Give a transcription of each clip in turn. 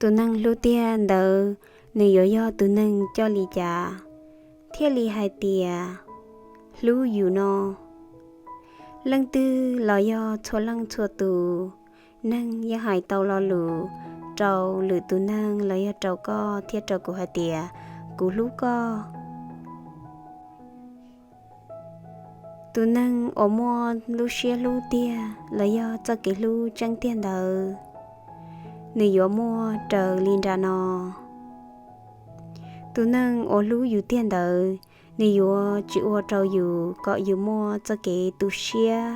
Tus neeg hlub tiag ntawd, nws yuav yog tus neeg coj li cas thiaj li hais tias hlub yus no? Leej twg los yog txhua leej txhua tus, neeg yeej hais tau lo lus rau lwm tus neeg los yog rau koj thiab rau kuv hais tias, kuv hlub koj. Tus neeg uas muaj lub siab hlub tiag los yog txoj kev hlub tseeb tiag ntawd, nws yuav muaj raws li nram no. Tus neeg uas hlub yus tiag ntawd, nws yuav tsis ua rau yus kom yus muaj txoj kev tu siab.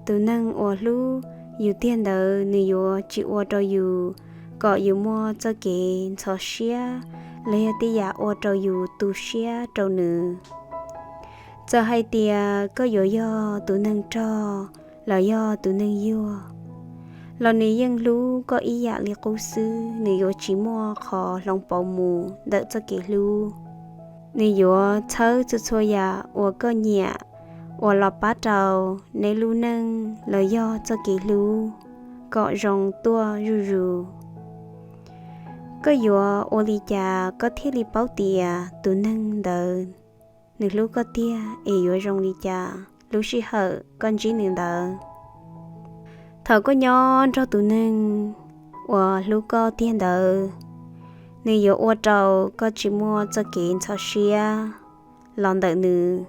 Tus neeg uas hlub yus tiag ntawd, nws yuav tsis ua rau yus kom yus muaj txoj kev ntxhov siab los yog tej yam ua rau yus tu siab rau nws. Txawm hais tias koj yuav yog tus neeg rog los yog tus neeg yuag, los nws yeej hlub koj ib yam li qub xwb, nws yuav tsis muaj qhov hloov pauv mus ntawm txoj kev hlub. Nws yuav txhawb txhua txhua yam uas koj nyiam uas los pab rau neb lub neej los yog txoj kev hlub kom zoo tuaj zuj zus. Koj yuav ua li cas koj thiaj li paub tias tus neeg ntawd nws hlub koj tiag es yuav zoo li cas lub sij hawm koj ntsib nws ntawd? Thaum koj nyob nrog tus neeg uas hlub koj tiag ntawd, nws yuav ua rau koj tsis muaj txoj kev ntxhov siab los ntawm nws,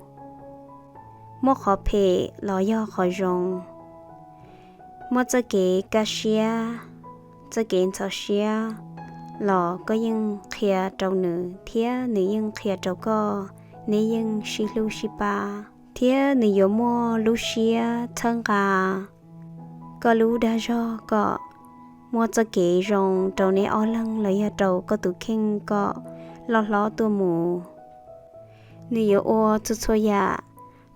muaj qhov phem los yog qhov zoo, muaj txoj kev kaj siab, txoj kev ntxhov siab los koj yeej qhia rau nws thiab nws yeej qhia rau koj, neb yeej sib hlub sib pab thiab nws yuav muaj lub siab txhawb nqa koj lub dag zog kom muaj txoj kev zoo rau neb ob leeg los yog rau koj tus kheej kom loj hlob tuaj mus. Nws yuav ua txhua txhua yam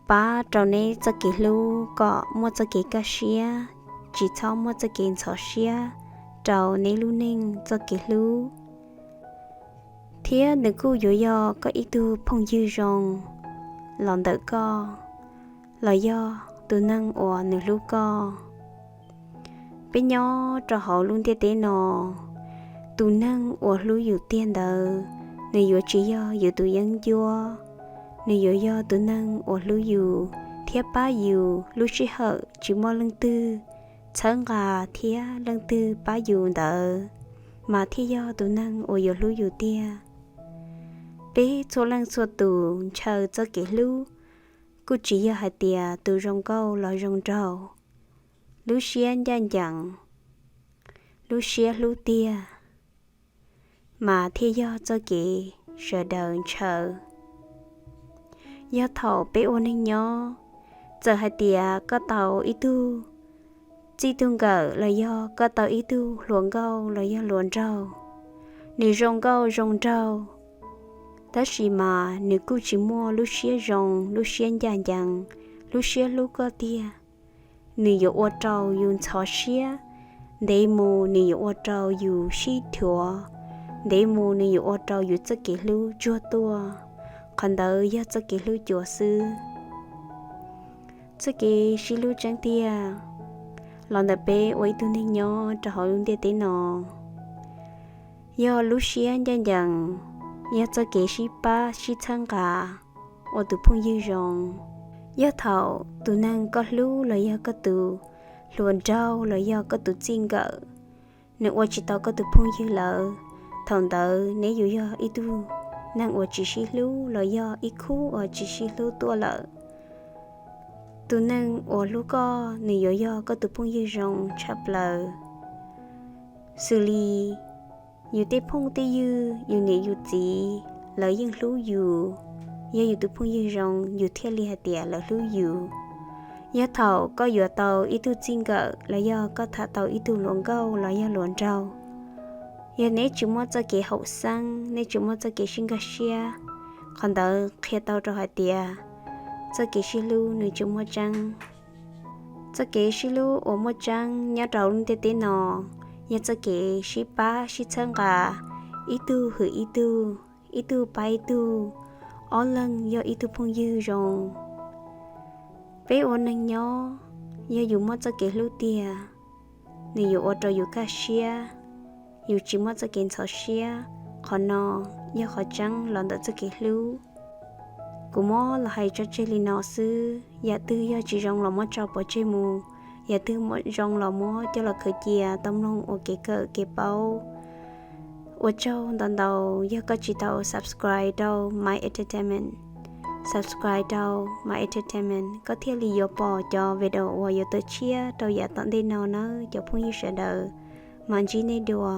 pab rau neb txoj kev hlub kom muaj txoj kev kaj siab, tsis txhob muaj txoj kev ntxhov siab rau neb lub neej txoj kev hlub. Thiab nws kuj yuav yog koj ib tug phooj ywg zoo los ntawm koj, los yog tus neeg uas nws hlub koj. Peb nyob rau hauv lub ntiaj teb no, tus neeg uas hlub yus tiag ntawd, nws yuav tsis yog yus tus yeeb ncuab, nws yuav yog tus neeg uas hlub yus thiab pab yus lub sij hawm tsis muaj leej twg txhawb nqa thiab leej twg pab yus ntawd, mas thiaj yog tus neeg uas yuav hlub yus tiag. Peb txhua leej txhua tus ntshaw txoj kev hlub, kuj tsis yog hais tias tus zoo nkauj los zoo nraug, lub siab ncaj ncees, lub siab hlub tiag, mas thiaj yog txoj kev sawv daws ntshaw. Yog thaum peb ua neeg nyob, txawm hais tias koj tau ib tug txij tug nkawm los yog koj tau ib tug hluas nkauj los yog hluas nraug, nws zoo nkauj zoo nraug, tab sis mas nws kuj tsis muaj lub siab zoo, lub siab ncaj ncees, lub siab hlub koj tiag, nws yuav ua rau yus ntxhov siab, ntev mus nws yuav ua rau yus sib dhuav, ntev mus nws yuav ua rau yus txoj kev hlub tsuag tuaj. Qhov ntawd yog txoj kev hlub cua xwb. Txoj kev sib hlub tseeb tiag los ntawm peb ua ib tug neeg nyob rau hauv lub ntiaj teb no, yog lub siab ncaj ncees, yog txoj kev sib pab sib txhawb nqa ua tus phooj ywg zoo. Yog thaum tus neeg koj hlub los yog koj tus hluas nraug los yog koj tus txij nkawm, nws ua tsis tau koj tus phooj ywg lawm, thaum ntawd neb yuav yog ib tug neeg uas tsis sib hlub los yog ib khub uas tsis sib hlub tuaj lawm. Tus neeg uas hlub koj, nws yuav yog koj tus phooj ywg zoo tshaj plaws. Xws li yus tej phooj tej ywg, yus niam yus txiv, lawv yeej hlub yus. Yog yus tus phooj ywg zoo, yus thiaj li hais tias lawv hlub yus. Yog thaum koj yuav tau ib tug txij nkawm los yog koj tham tau ib tug hluas nkauj los yog hluas nraug, yog neb tsis muaj txoj kev haum xeeb, neb tsis muaj txoj kev sib nkag siab, qhov ntawd qhia tau rau hais tias txoj kev sib hlub nws tsis muaj tseeb. Txoj kev sib hlub uas muaj tseeb nyob rau lub ntiaj teb no yog txoj kev sib pab sib txhawb nqa, ib tug hwm ib tug, ib tug pab ib tug, ob leeg yog ib tug phooj ywg zoo. Peb ua neeg nyob, yog yus muaj txoj kev hlub tiag, nws yuav ua rau yus kaj siab, yus tsis muaj txoj kev ntxhov siab. Qhov no yog qhov tseeb los ntawm txoj kev hlub. Kuv muab los hais tso tseg li no xwb, yam twg yog tsis zoo los muab tso pov tseg mus, yam twg muaj zoo los muab coj los khaws cia tau mloog ua kev kawm kev paub. Ua tsaug ntau ntau, yog koj tsis tau subscribe rau My Entertainment, subscribe rau My Entertainment koj thiaj li yuav pom cov video uas yuav tawm tshiab rau yav tom ntej no nawb cov phooj ywg sawv daws. Mam ntsib nej dua.